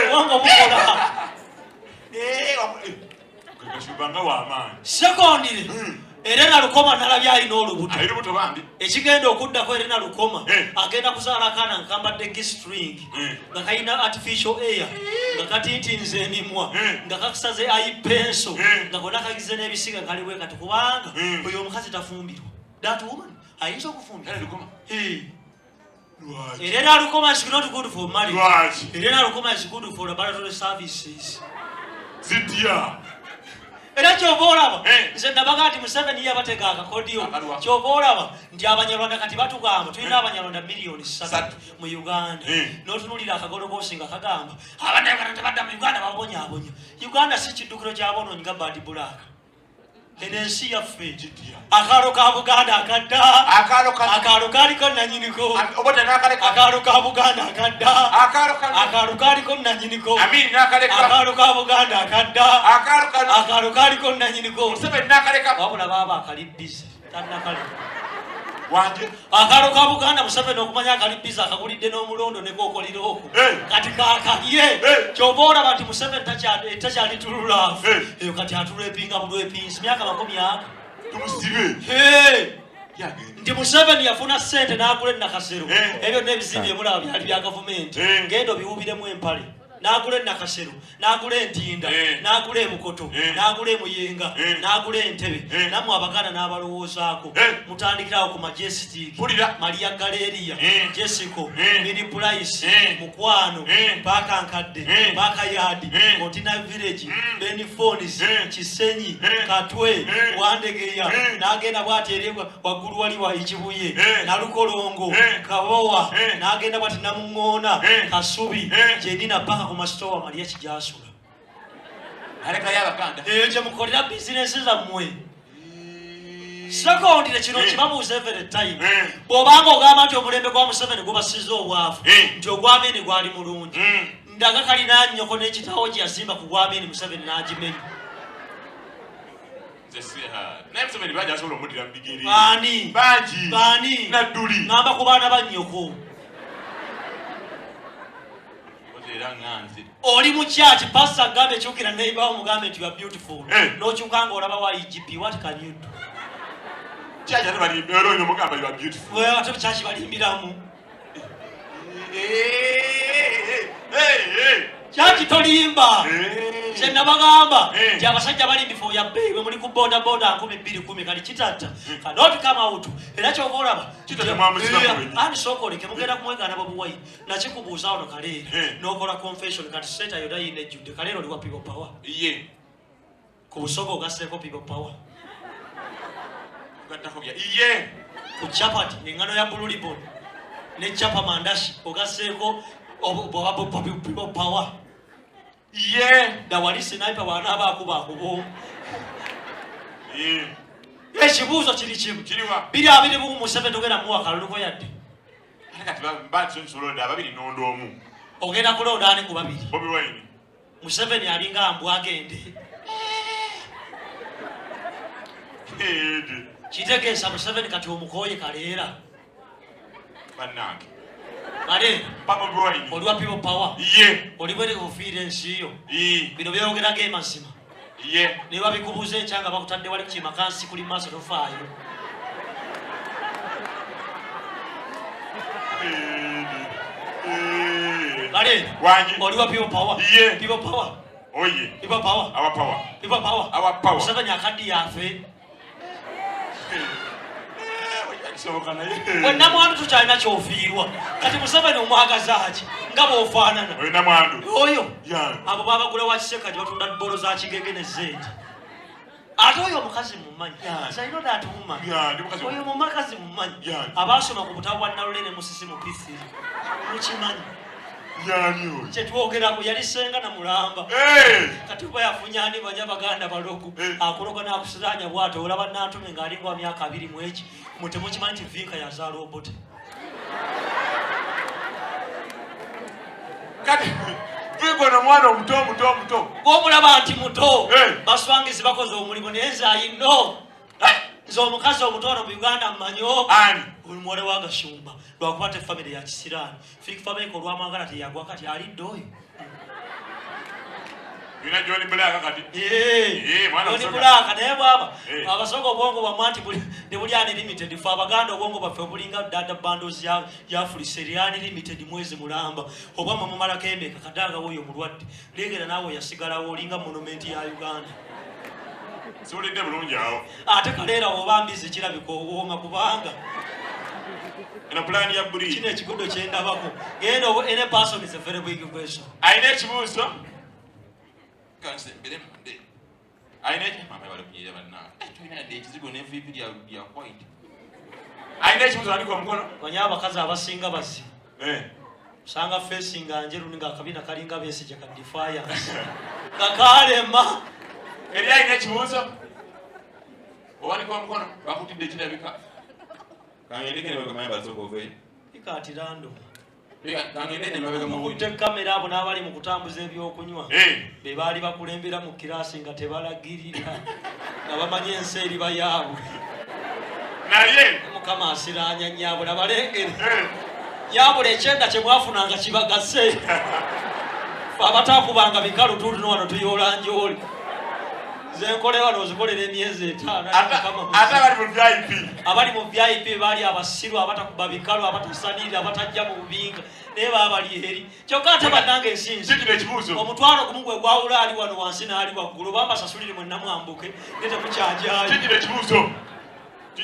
Obwongo bukola. Gashumba w'amaanyi. Secondly, Erena Lukoma nalabye alina olubuto. Alina olubuto bambi. Ekigenda okuddako, Erena Lukoma agenda kuzaala akaana nga kambadde G-string, nga kalina artificial air, nga katintinze emimwa, nga kakusaze eye pencil, nga konna kagize n'ebisiga, kaliwe kati, kubanga oyo omukazi tafumbirwa. That woman ayinza okufumbirwa? Erena Lukoma. Lwaki? Erena Lukoma is not good for marriage. Lwaki? Erena Lukoma is good for laboratory services. Zitya? Era kyova olaba nze nabaga nti Museveni yabatega akakodyo. Akaliwa. Kyova olaba nti Abanyarwanda kati batugamba tulina Abanyarwanda miliyoni 3 mu Uganda. N'otunulira akagologosi nga kagamba Abanyarwanda tebadda mu Uganda, babonyabonya. Uganda si kiddukiro ky'abonoonyi nga Bad Black. Eno ensi yaffe. Kitya? Akaalo ka Buganda akadda. Akaalo ka Akaalo kaliko nanyiniko. Obote n'akaleka. Akaalo ka Buganda akadda. Akaalo ka Akaalo kaliko nanyiniko. Amini n'akaleka. Akaalo ka Buganda akadda. Akaalo ka Akaalo kaliko nanyiniko. Museveni n'akaleka. Wabula baaba akali busy tannakale. Wanje. Akaalo ka Buganda, Museveni okumanya akali busy, akagulidde n'omulondo ne kokolera okwo. Kati kakalye. Kyova olaba nti Museveni takyali true love. Eyo kati atulwepinga bulwepinsi myaka 40. Tumusibe. Hey! Yagenda. Nti Museveni yafuna ssente n'agula enakasero. Ebyo n'ebizimbe emulaba byali bya gavumenti. Genda obiwubiremu empale. N'agula enakasero, n'agula entinda, n'agula ebukoto, n'agula emuyenga, n'agula Entebe. Nammwe Abaganda n'abalowoozaako. Mutandikirawo ku Majestic, Mpulira. Maria Galeria, Jessico, Mini Price, Mukwano, Paaka Nkadde, Paaka Yard, Container Village, Ben Phones, Kisenyi, Katwe, Wandegeya, n'agenda bw'ati eri waggulu wali wa Ikibuye, Nalukolongo, Kabowa, n'agenda bw'ati Namuŋŋoona, Kasubi, Gyenina, paka ku masitowa Maria Kijasula. Alekayo Abaganda. Eyo gye mukolera bizinesi zammwe. Secondly, kino kibabuuza every time. Bw'obanga ogamba nti omulembe gwa Museveni gubasiza obwavu, nti ogw'Amini gwali mulungi, ndaga kalina nnyoko n'ekitawo gye yazimba ku gw'Amini, Museveni n'agimenya. Nze si ha. Naye Museveni bangi asobola omuddira mu bigere. Baani? Bangi. Baani? Nadduli. Ŋŋamba ku baana ba nnyoko. Koze era ŋŋanze. Oli mu kyaki, pastor agambe kyukira neighbor wo, mugambe nti "You are beautiful." N'okyuka ng'olaba wa IGP, what can you do? Kyaki ate balimba era olina omugamba "You are beautiful." Well, ate kyaki balimbiramu? Eh, eh, eh. Kyaki tolimba. Nze nabagamba nti abasajja bali mubifo ya bbeeyi, bwe muli ku boda boda 2010, kali kitatta cannot come out. Era kyova olaba Kitatta mwamusiba mwenyi. Ani sooka oleke mugenda kumwegaana Bobi Wine. Nakikubuuza wano Kaleera, n'okola confession. Kati seta yonna yina ejjudde. Kaleera, oli wa People Power? Ye. Ku busoga ogasseeko People Power? Gattako bya iye. Ku chapati, eŋŋano ya Blue Ribbon ne chapa mandashi, ogasseeko People Power? Ye. Dawali sniper bw'anaaba akuba akuba. Ye. Ekibuuzo kiri kimu. Kiriwa? 2021, Museveni togenda muwa kaluluko yadde. Ate kati bansolonda ababiri, nonda omu. Ogenda kulonda ani ku babiri? Bobi Wine. Museveni alinga mbwa, agende. Ede. Kitegeeza Museveni kati omukooye, Kaleera. Bannange. Kaleera. Pa Bobi Wine. Oli wa People Power? Ye. Oli bwere ofiira ensi yo? Ye. Bino byogerako emazima? Ye. Ne babikubuuza enkya nga bakutadde wali kukimakansi kuli maaso, tofaayo? Ede. Eh. Kaleera. Wangi. Oli wa People Power? Ye. People Power? Oye. People Power? Our power. People Power? Our power. Museveni akaddi yafe. Eh, kisoboka naye. Wenna mwandu tukyalina kyofiirwa. Kati Museveni omwagazaaki nga bw'ofaanana? Oyo namwandu. Oyo. Yange. Abo babagula wa Kiseka gye batunda bbolo za kigege ne zeeti. Ate oyo omukazi mumanyi? Yeah. I know that woman. Yeah, ndi mukazi. Oyo mumakazi mumanyi? Yeah. Abaasoma ku butabo bwa Nalule ne Musisi mu P3, mukimanyi? Yani oyo? Kyetwogerako yali senga na mulamba. Kati oba yafunye ani, banya baganda balogo. Akuloga n'akusiranya bw'atyo. Olaba Nantume ng'alinga wa myaka abiri mu eki. Mwe temukimanyi nti Vinka yazaala Obote? Kati Vinka ono omwana omuto omuto omuto? Gwomulaba nti muto. Eh. Baswangizi bakoze omulimu, naye nze ayino. Nze omukazi omutono mu Uganda mmanyi Ani? Omuwala wa Gashumba, lwakuba te famire ya kisiraani. Fik Fameka olwamwagala teyagwa, kati alidde oyo. Yina John Black kati. Eh, mwana John Musoga. Black naye bwaba abasoga obwongo bwamwe anti tebuli unlimited. Ffe Abaganda obwongo bwaffe obulinga data bundles ya Africell unlimited mwezi mulamba. Obwamwe mumalako emeka? Kadanga woyo omulwadde. Lengera naawe yasigalawo olinga monument ya Uganda. Siwulidde bulungi awo. Ate kaleera oba mbizi kirabika owooma kubanga eno pulaani ya buli. Kino ekigodo kye ndabako. Genda oba any person is a very big question. Alina ekibuuzo? Kanse mbere munde. Alina ekibuuzo? Mama bali kunyirira bannange. Tulina yadde ekizigo ne VP lya white. Alina ekibuuzo aliko omukono? Manyi abakazi abasinga bazibu. Osanga face nga njeru nga akabina kalinga Besigye ka defiance. Nga kalema. Eri alina ekibuuzo? Owanika omukono, bakutidde kirabika. Kangende kene bagamanya basooka oveeyo. Pika ati random. Kangende ne mabega mu Bakutte kamera abo n'abali mu kutambuza ebyokunywa. Be baali bakulembera mu kiraasi nga tebalagirira. Nga bamanyi ensi eriba yaabwe. Naye Mukama asiraanya nnyabula balengere. Nnyabula ekyenda kye mwafunanga kibagase. Ffe abataakubanga bikalu tuutuno wano tuyoola njooli. Nze nkole wano ozikolera emyezi etaano. Ate abali mu VIP. Abali mu VIP baali abasiru, abatakuba bikalu, abatasanirira, abatajja mu bubinga. Naye baba bali eri. Kyokka ate bannange ensinzi. Kikino ekibuuzo. Omutwalo gumu gwe gwawula ali wano wansi n'ali waggulu. Oba mbasasulire mwenna mwambuke, naye temukyajaayo. Kikino ekibuuzo.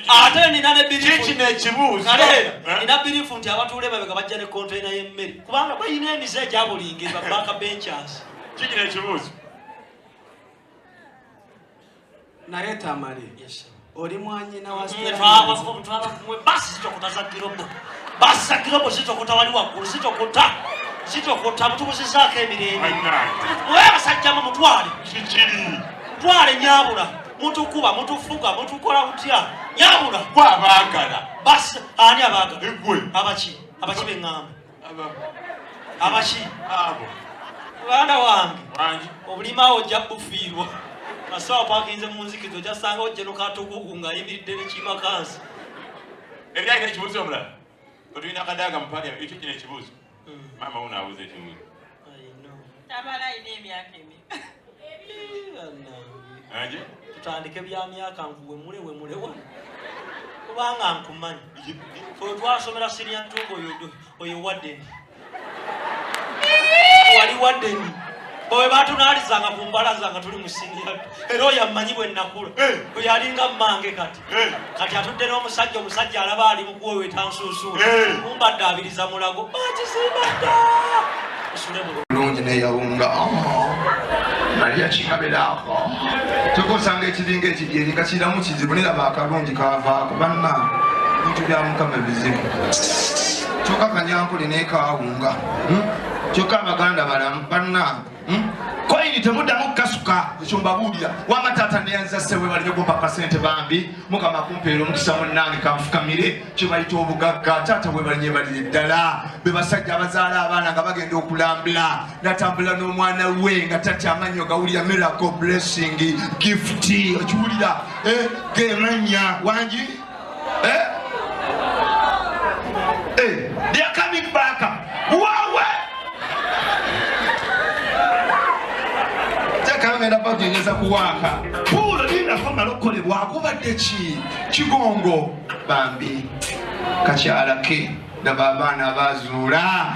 Ate nina ne birifu. Kikino ekibuuzo. Kale, nina birifu nti abatuula emabega bajja ne container y'emmere. Kubanga balina emize egya buli ngeri, ba back benchers. Kikino ekibuuzo. Naye Tamale, Yes, sir. oli mwanyina wa Stella Nyanzi. Twaba basi zitokota za girobo. Basi za girobo zitokota wali waggulu, zitokota. Zitokota, mutubuzizaako emirembe. Bannange. Mwe abasajja mwe mutwale. Kikiri. Mutwale nnyabula. Mutukuba, mutufuga, mutukola butya. Nnyabula. Gwe abaagala. Basi, ani abaagala? Eggwe. Abaki? Abaki be ŋŋamba? Aba. Abaki? Abo. Muganda wange. Wangi. Obulima awo ojja bufiirwa. Kasawo pakinze mu nzikizo ojja sangawo Jeno Katugugu ng'ayimiridde ne Kimakansi. Eri alina ekibuuzo omulala? Otulina Kadaga mu parliament, ekyo kino ekibuuzo. Maama wuno abuuza ekibuuzo. I know. Tamala alina emyaka emeka? Bannange. Anje? Tutandike bya myaka nkuwemule wemule wano. Kubanga nkumanyi. Ffe twasomera senior ntungo oyo warden. Wali warden. Bwe batunaalizanga ku mbalaza nga tuli mu senior. Era oyo ammanyi bwe nnakula. Oyo alinga mmange kati. Kati atudde n'omusajja, omusajja alaba ali mu kuweweeta nsuusuula. Mumbadde abiriza mulago. Bakisimba dda. Osule bulungi. Bulungi neyawunga. Maria kikaberaako. Kyokka osanga ekiringa ekidyeri nga kiramu kizibu, naye laba akalungi kavaako. Banna, bintu bya Mukama bizibu. Kyokka Kanyankole naye kawunga. Kyokka Abaganda balamu, banna. Koyini temuddamu kukasuka, ekyo mbabuulira. Wamma taata neyanziza ssebo webale nnyo kumpa akasente bambi. Mukama akumpeere omukisa munnange, kanfukamire kye bayita obugagga. Taata webale nnyo, ebalire ddala. Be basajja abazaala abaana nga bagenda okulambula, natambula n'omwana we nga tatya amannyo gawulira miracle blessing gift, okiwulira? Gemanya wangi? They are coming back. Wawe! Tekangenda bagenyeza kuwaaka. Puulo lindako mmale okukolebwako, obadde ki? Kigongo bambi kakyala ke ndaba abaana abazuula.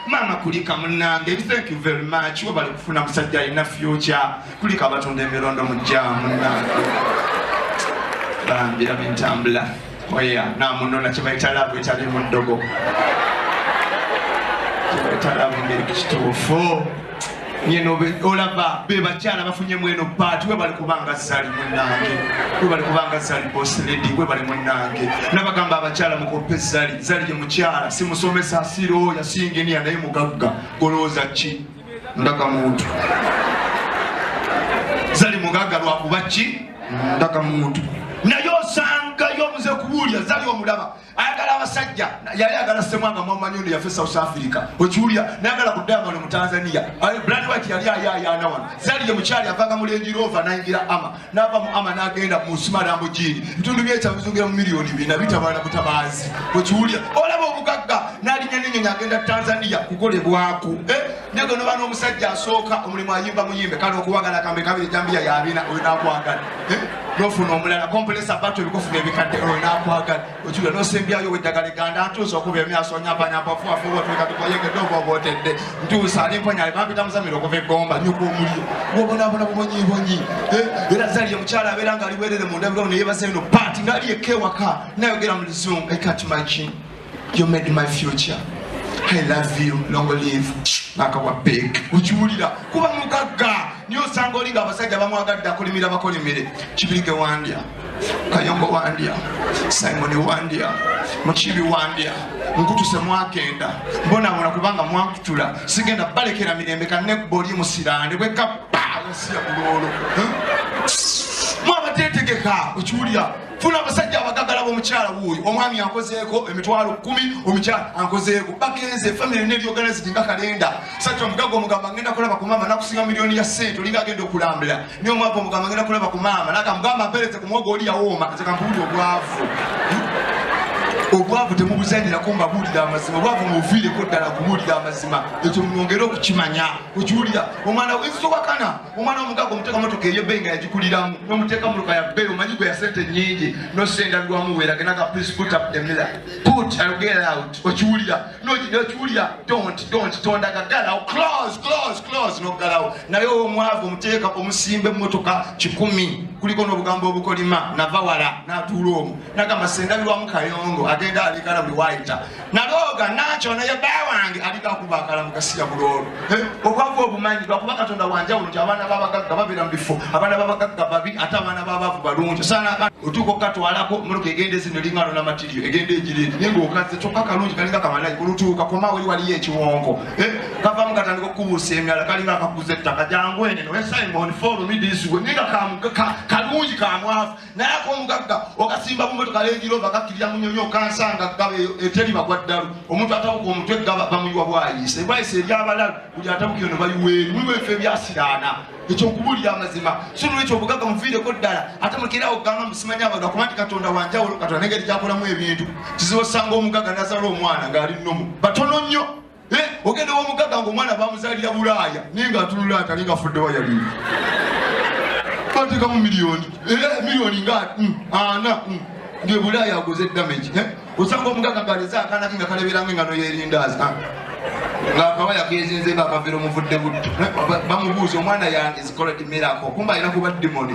Maama kulika munnange, thank you very much. Webale kufuna musajja alina future. Kulika abatunda emirondo mu jjaamu munnange. Bambi laba entambula. Oya, namunona kye bayita laavu etali mu ddogo. Kye bayita laavu ngeri kituufu. Nyeno olaba be bakyala bafunye mweno paati, webale kubanga Zari munnange, webale kubanga Zari boss lady, webale munnange. Nabagamba abakyala mukoppe Zari. Zari ye mukyala, si musomesa, si lawyer, si engineer, naye mugagga. Golowooza ki? Ndaga muntu. Zari mugagga lwakuba ki? Ndaga muntu. Naye osangayo omuze kubuulira. Okiwulira Zali omulaba ayagala abasajja, yali ayagala Ssemwanga mwamanyi ono yafe South Africa. Okiwulira nayagala ku Diamond mu Tanzania. Brand White yali ayayaana wano. Zali ye mukyali avanga mu Range Rover n'ayingira Ama, n'ava mu Ama n'agenda mu Sima Lamborghini. Ebitundu by'ekyalo bizungira mu 4 miliyoni bitabaala butabaazi. Okiwulira olaba obugagga n'alinnya n'ennyonyi agenda Tanzania kukolebwako. Nego noba n'omusajja asooka omulimu ayimba muyimbe kale okuwagala kambe kabiri jambiya yabina oyo n'akwagala. Nofuna omulala compressor battery ebikofu ebikadde oyo n'akwagala. Okiwulira n'osembyayo ow'eddagala eganda ntuusa okuba emyaso nyapanyapa fuafuwa tulikatukoyegedde oba obwotedde ntuusa ali mponya bampita muzamiro okuva eggomba nyuka omuliro gwobonaabona bubonyibonyi. Era Zali omukyala abeera nga ali bwerere mu ndabirwamu neyebaza eno paati ng'ali yekka ewaka nayogera mu Luzungu, "I cut my chin, you made my future, I love you, long live," nakawa big. Okiwulira kuba mugagga niye osanga oli nga abasajja bamwagadde akolimira bakolimire. Kibirige wandya, Kayongo wandya, Simoni wandya, Mukibi wandya, nkutuse mwagenda mbonabona kubanga mwankutula sigenda balekera mirembe kanekuba oli musirande bwekapa nsiya buloolo mwabatetegeka. Okiwulira funa abasajja abagagala b'omukyala wuuyo omwami ankozeeko 100,000, omukyala ankozeeko bagenze family neryorganized nga kalenda. Sajja omugagga omugamba ngenda kulaba ku maama nakusinga miliyoni ya sente olinga agenda okulambula, niye omwavu omugamba ngenda kulaba ku maama nakamugamba mpereze ku muwogo oli yawooma. Nze kampuwulira obwavu, obwavu temubuzanyirako, mbabuulira amazima. Obwavu mubuviireko ddala kubuulira amazima, ekyo mwongere okukimanya. Okiwulira omwana ensowakana omwana omugagga omuteeka motoka eyebbeeyi nga yagikuliramu nomuteeka muluka ya bbeeyi omanyi gwe ya sente nyingi nosendabirwamu weeragenaga, "Please put up the mirror, put, I'll get out." Okiwulira nokiwulira don't tondaga galawo, close, close, close, noggalawo. Naye omwavu omuteeka omusimba emmotoka 100 kuliko n'obugambo obukolima nava wala n'atuula omwo nagamba sendabirwamu Kayongo agenda alikala buli waayita nalooga nakyo naye bba wange aliko akuba akalamu gasiya buloolo. Obwavu obumanyi lwakuba Katonda wanjawulo nti abaana b'abagagga babeera mu bifo, abaana b'abagagga babi ate abaana b'abaavu balungi. Osaana otuuka okukatwalako motoka egenda ezino eringa lona matiriyo egenda egireeti naye ng'okaze kyokka kalungi kalinga kamalayi olutuuka komawo eri waliyo ekiwonko. Kavamu katandika okukubuusa emyala kalinga akakuza ettaka jangu ene we Simon, follow me this way, naye nga kalungi kamwavu. Naye ak'omugagga okasimba mu motoka Range Rover kakkirira mu nyonyi okansanga gaba eteri bagwa ddalu. Omuntu atabuka omutwe gaba bamuyiwa bwayise bwayise eri abalalu buli atabuka eno bayiweeri mulimu ebifo ebyasiraana. Ekyo nkubuulira amazima. So nolwekyo obugagga muviireko ddala ate mulekerawo okugamba musimanyi abantu akuba nti Katonda wanjawulo. Katonda nengeri gyakolamu ebintu kizibu osanga omugagga nazala omwana ng'ali nnomu batono nnyo. Ogenda ow'omugagga ng'omwana bamuzaalira Bulaaya naye ng'atunula ati alinga afudde wa yali bateekamu miliyoni miliyoni nga 40 ng'ebulaaya aguze damage. Osanga omugagga ng'aleze akaana ke nga kaleberanga engano y'erindaazi ng'akawaya kezinze ng'akaveera omuvudde butto. Bamubuuza omwana yange is called miracle, kumba alina kuba demon.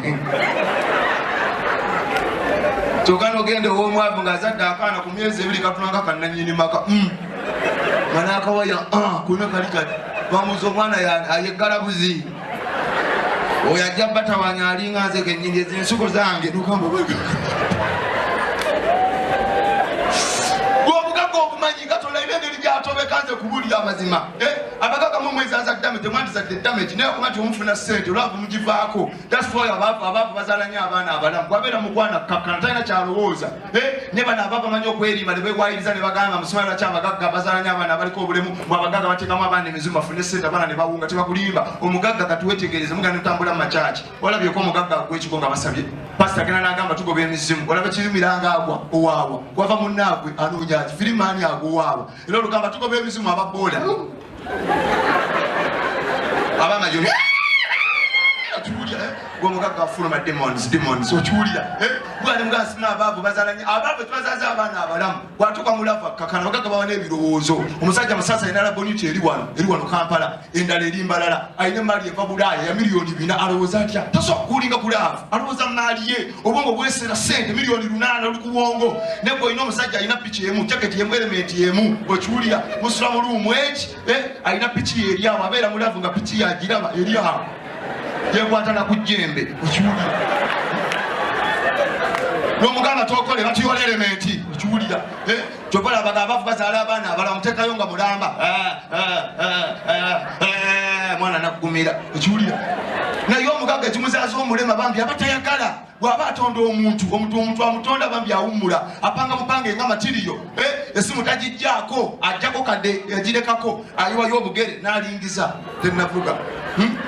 Kyokka n'ogenda ow'omwavu ng'azadde akaana ku myezi 2 katulanga kannanyini maka nga n'akawaya kuna kali kati bamuuza omwana ayeggala buzi oyo ajja batawanya alinga nze kennyini ezo ensuko zange nokamba obugagga obumanyi Katonda alina engeri gyatobeka. Nze kubuulira amazima. Abagagga mu mwezaza damage temwandizadde damage naye okuba nti omufuna sente olwavu mugivaako. That's why abaavu bazaala nnyo abaana abalamu kwabeera mukwana kakkana talina kyalowooza. Ne bano abaavu bamanyi okwerimba ne bewayiriza ne bagamba musimanyi lwaki abagagga bazaala nnyo abaana abaliko obulemu mwe abagagga bateekamu abaana emizimu bafune sente abaana ne bawunga. Tebakulimba omugagga katuwetegereze mugenda notambula mu makyaki olabyeko omugagga agwa ekigo nga basabye pasita agenda n'agamba tugoba emizimu olaba kirumiranga agwa owaawa wava munnaagwe anoonya ki firimaani agwa owaawa era olugamba tugoba emizimu ababooda abamajoni okiwulira gwomugagga afuluma demons demons okiwulira gwali mugasina abaavu bazalanye abaavu tebazaza abaana abalamu bwatuuka mulavu akkakana abagagga bawa n'ebirowoozo. Omusajja musasa alina laboniti eri wano eri wano Kampala endala eri Mbalala alina emaali eva Bulaaya ya 4 miliyoni. Alowooza atya? Tasobola kukulinga ku love alowooza maali ye obwongo bwesera sente 8 miliyoni oli ku bwongo naye gwe olina omusajja alina piki emu jaketi emu Element emu okiwulira musula mu room eki alina piki ye eri awo abeera mu love nga piki yagiraba eri awo yekwata na ku jjembe okiwulira nomugamba tokole batuyola Element okiwulira. Kyova olabaga abavu bazaala abaana abalala muteekayo nga mulamba. Mwana naggumira okiwulira. Naye omugagga ekimuzaaza omulema bambi aba tayagala. Bw'aba atonda omuntu, omuntu amutonda bambi awummula, apanga bupange nga matiriyo, esimu tagijjaako, ajjako kadde yagirekako, ayiwayo obugere n'alingiza tennavuga,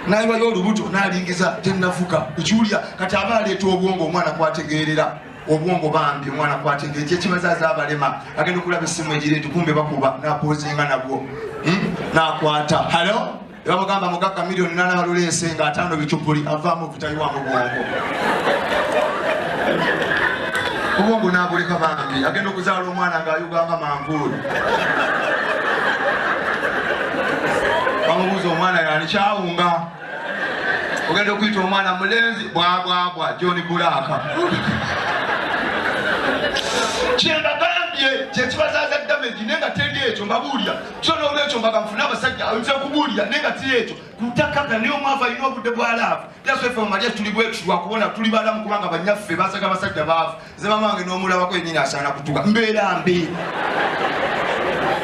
n'ayiwayo olubuto n'alingiza tennavuga. Ekiwulira kati aba aleeta obwongo omwana kwategeerera. Obwongo bambi omwana kwategeera kyekibazaaza abalema. Agenda okulaba essimu egireetu kumbe bakuba n'apoozinga nabwo, n'akwata halo. Bamugamba mugagga 8,000,000 baluleese nga 5 bicupuli, avaamu obutayiwamu bwongo. Obwongo n'abuleka bambi, agenda okuzaala omwana ng'ayuganga manvuuli. Bamubuuza omwana yani kyawunga. Ogenda okuyita omwana mulenzi bwabwabwa John Black. Kyembagambye kyekibazaaza damage naye nga teri ekyo mbabuulira. So n'olwekyo mbaga nfune abasajja nze nkubuulira naye nga teri ekyo. Kutakaka naye omwavu alina obudde bwa laavu. That's why ffe Maria tuli bwetu lwakubona tuli balamu kubanga bannyaffe basaga abasajja baavu. Nze maama wange n'omulabako yennyini asaana kutuka. Mbeera mbi.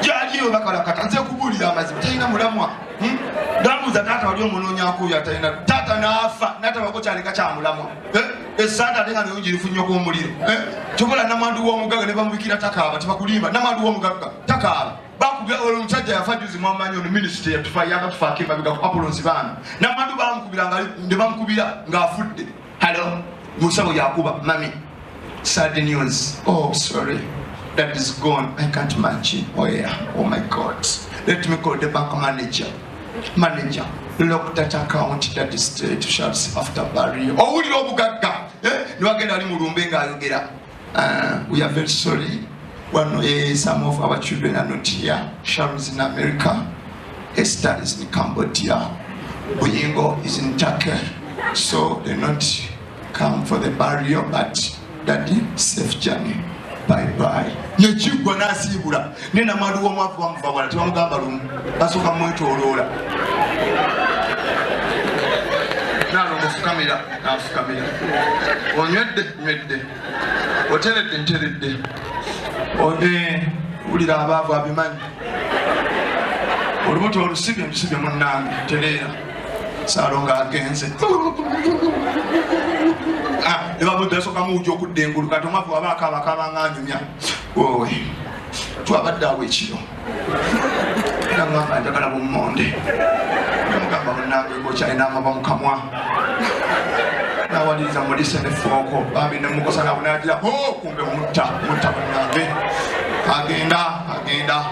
Gy'ali eyo bakalakata. Nze nkubuulira amazima talina mulamwa. Dambuuza taata wali omunoonyaako oyo atalina. Taata n'afa n'atabako kyaleka kyamulamwa. Essanda ate nga nayo ngirifu nnyo kw'omuliro. Kyobola namwandu w'omugagga ne bamubikira takaaba, tebakulimba. Namwandu w'omugagga takaaba. Bakubira olwo omusajja yafa juzi mwamanyi ono minisita yatufa yakatufaako emabega ku Apollo Nzibambi. Namwandu bamukubira nga ne bamukubira ng'afudde. Hello, musawo yakuba mami. Sad news. Oh, sorry. That is gone. I can't imagine. Oh yeah. Oh my God. Let me call the bank manager. Manager, lock that account that is state shuts after burial. Owulira obugagga. Ne bagenda ali mulumbe ng'ayogera. We are very sorry. One, some of our children are not here. Sharon is in America. Esther is in Cambodia. Buyingo is in Turkey. So they not come for the burial, but daddy, safe journey. Bye bye. Nekigwa n'asiibula. Naye namwandu w'omwavu bamuva wala tebamugamba lumu. Basooka mwetooloola. Nalongo fukamira, n'afukamira. Onywedde, nywedde. Oteredde, nteredde. Wulira abaavu abimanyi. Olubuto olusibye, lusibye munnange, tereera. Saalongo agenze. Ne bamudda asooka muwujja okudda engulu. Kati omwavu aba akaaba, akaaba ng'anyumya. Woowe, twabadde awo ekiro. Nangamba njagala bummonde. Namugamba munnange ng'okyalina amabwa mu kamwa. Nawaliriza mulise ne fooko. Bambi ne mukosa nabo n'agira, oh, kumbe mutta, mutta munnange. Agenda, agenda.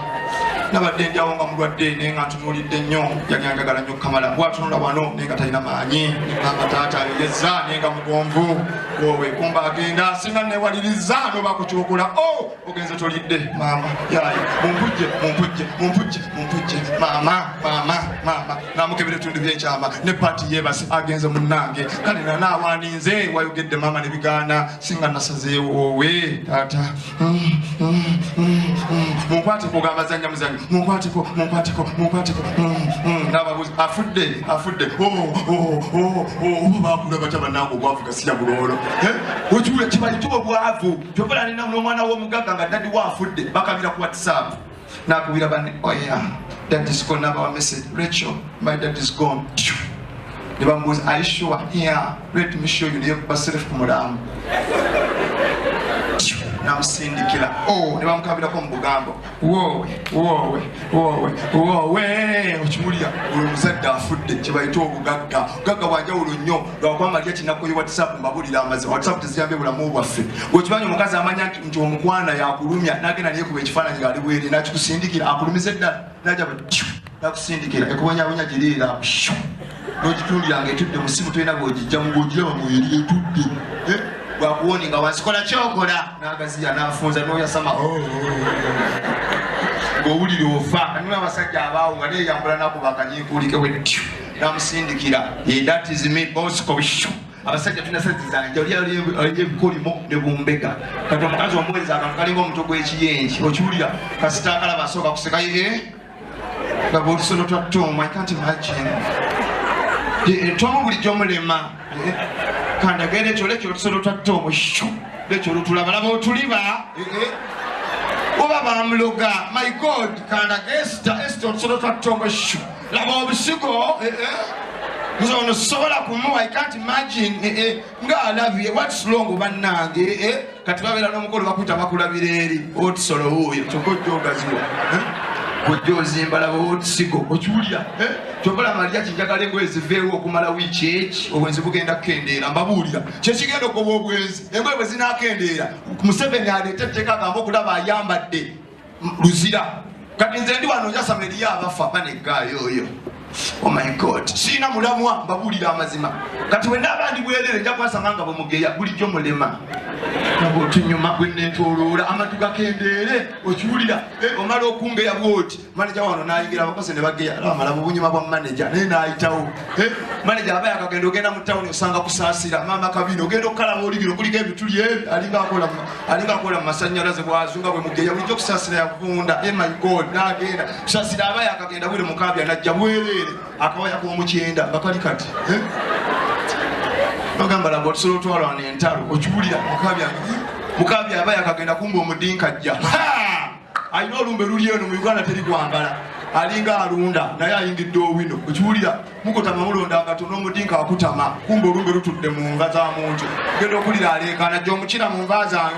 Nabadde ndyawo nga mulwadde naye nga ntunuulidde nnyo. Yali anjagala nnyo Kamala. Bw'atunula wano naye nga talina maanyi. Ngamba taata ayogezza naye nga mugonvu. Woowe, kumbe agenda. Singa neewaliriza n'oba kukyokula. Oh, ogenze tolidde maama. Yaaye, mumpujje, mumpujje, mumpujje, mumpujje. Maama, maama, maama. Namukebera ebitundu by'ekyama ne paati yeebase agenze munnange. Kale nanaawaninze wayogedde maama ne bigaana. Singa nasazeewo woowe taata. Munkwateko ogamba zanya muzanyo. Munkwateko, munkwateko, munkwateko. N'ababuuza, afudde, afudde. Oh, oh, oh, oh, oba baakula batya bannange obwavu gasiya buloolo. Okiwulira kibayita obwavu. Kyova nina n'omwana w'omugagga nga daddy we afudde, bakabira ku WhatsApp. N'akubira banne, oh yeah, dad is gone, n'abawa message, Rachel, my dad is gone. Ne bamubuuza, are you sure? Yeah, let me show you. Naye kuba self ku mulambo. Namusindikira. Oh, ne bamukabirako mu bugambo. Woowe, woowe, woowe, woowe. Okiwulira, olwo omuzadde afudde, kye bayita obugagga. Obugagga bwa njawulo nnyo. Lwakuba Maria Kinako ye WhatsApp mbabuulira amazima. WhatsApp teziyambye bulamu bwaffe. Bw'okimanyi omukazi amanya nti omukwana yakulumya, n'agenda neekuba ekifaananyi ng'ali bwereere, n'akikusindikira, akulumiza eddala, n'ajja bwe tyu, n'akusindikira, ekubonyabonya giriira, shoo. N'ogitundira ng'etudde mu ssimu, tolina bw'ogijjamu, ng'ogiraba mweri etudde. Bwakuwoninga wansi, kola ky'okola, n'agaziya, n'afunza, n'oyasama. Oh, oh, oh. Ng'owulira ofa. Kati n'abasajja abaawo nga neeyambula n'akuba akanyiikuulike bwe ttyu, n'amusindikira. Yeah, that is me, boss, ko shoo. Abasajja tulina sente zange, oli ali ebikolimo ne bumbega. Kati omukazi omuweereza akantu kalinga omutwe gw'ekiyenje, okiwulira? Kasita akalaba asooka kuseka, ye, nga bw'otusolo twa Tom, I can't imagine. Tom bulijjo mulema. Kandagere ekyo, lekyo otusolo twa Tom, shoo. Lekyo olutulaba, laba otuliba. Oba bamuloga, my God, kandage Esther, Esther otusolo twa Tom, shoo. Laba obusigo. Nze ono sisobola kumuwa, I can't imagine nga alabye. What's wrong, bannange? Kati babeera n'omukolo, bakuyita, bakulabira eri otisolo wuuyo, kyokka ojja ogaziwa. Kojja ozimba, laba otisigo, okiwulira? Kyova laba malya kinjagala engoye ziveewo okumala wiiki eki, obwenzi bugenda kukendeera. Mbabuulira kyekigenda okuba obwenzi, engoye bwe zinaakendeera, Museveni aleete etteeka agambe okulaba ayambadde luzira. Kati nze ndi wano njasama, eriyo abafa baneggaayo oyo. Oh my God, siina mulamwa, mbabuulira amazima. Kati we naaba ndi bwerere, nja kwasama nga bwemugeya bulijjo mulema nabwe otunyuma gwe neetooloola, amatu gakendeere, okiwulira? Omala okungeya bwoti, maneja wano nayingira, abakozi ne bageya, amala bubunyuma bwa maneja naye nayitawo. Maneja aba yakagenda, ogenda mu tawuni osanga Kusaasira, maama kabina, ogenda okukalaba olibiro kuliko ebituli ebi, alinga akola mu masanyalaze, bwazunga bwe mugeya bulijjo. Kusaasira yavunda. Eh my God, nagenda Kusaasira aba yakagenda bwire mukabya, najja bwereere, akawaya k'omukyenda nga kali kati. Ogamba laba otusobola otwala wano entalo, okiwulira? Mukabya, mukabya aba yakagenda, kumba omudinka ajja alina olumbe luli eno mu Uganda teri kwambala, alinga alunda naye ayingidde owino, okiwulira? Mukutama mulonda ngatono, omudinka akutama, kumba olumbe lutudde mu nva za muntu, genda okulira aleekaana, jja omukira mu nva zange.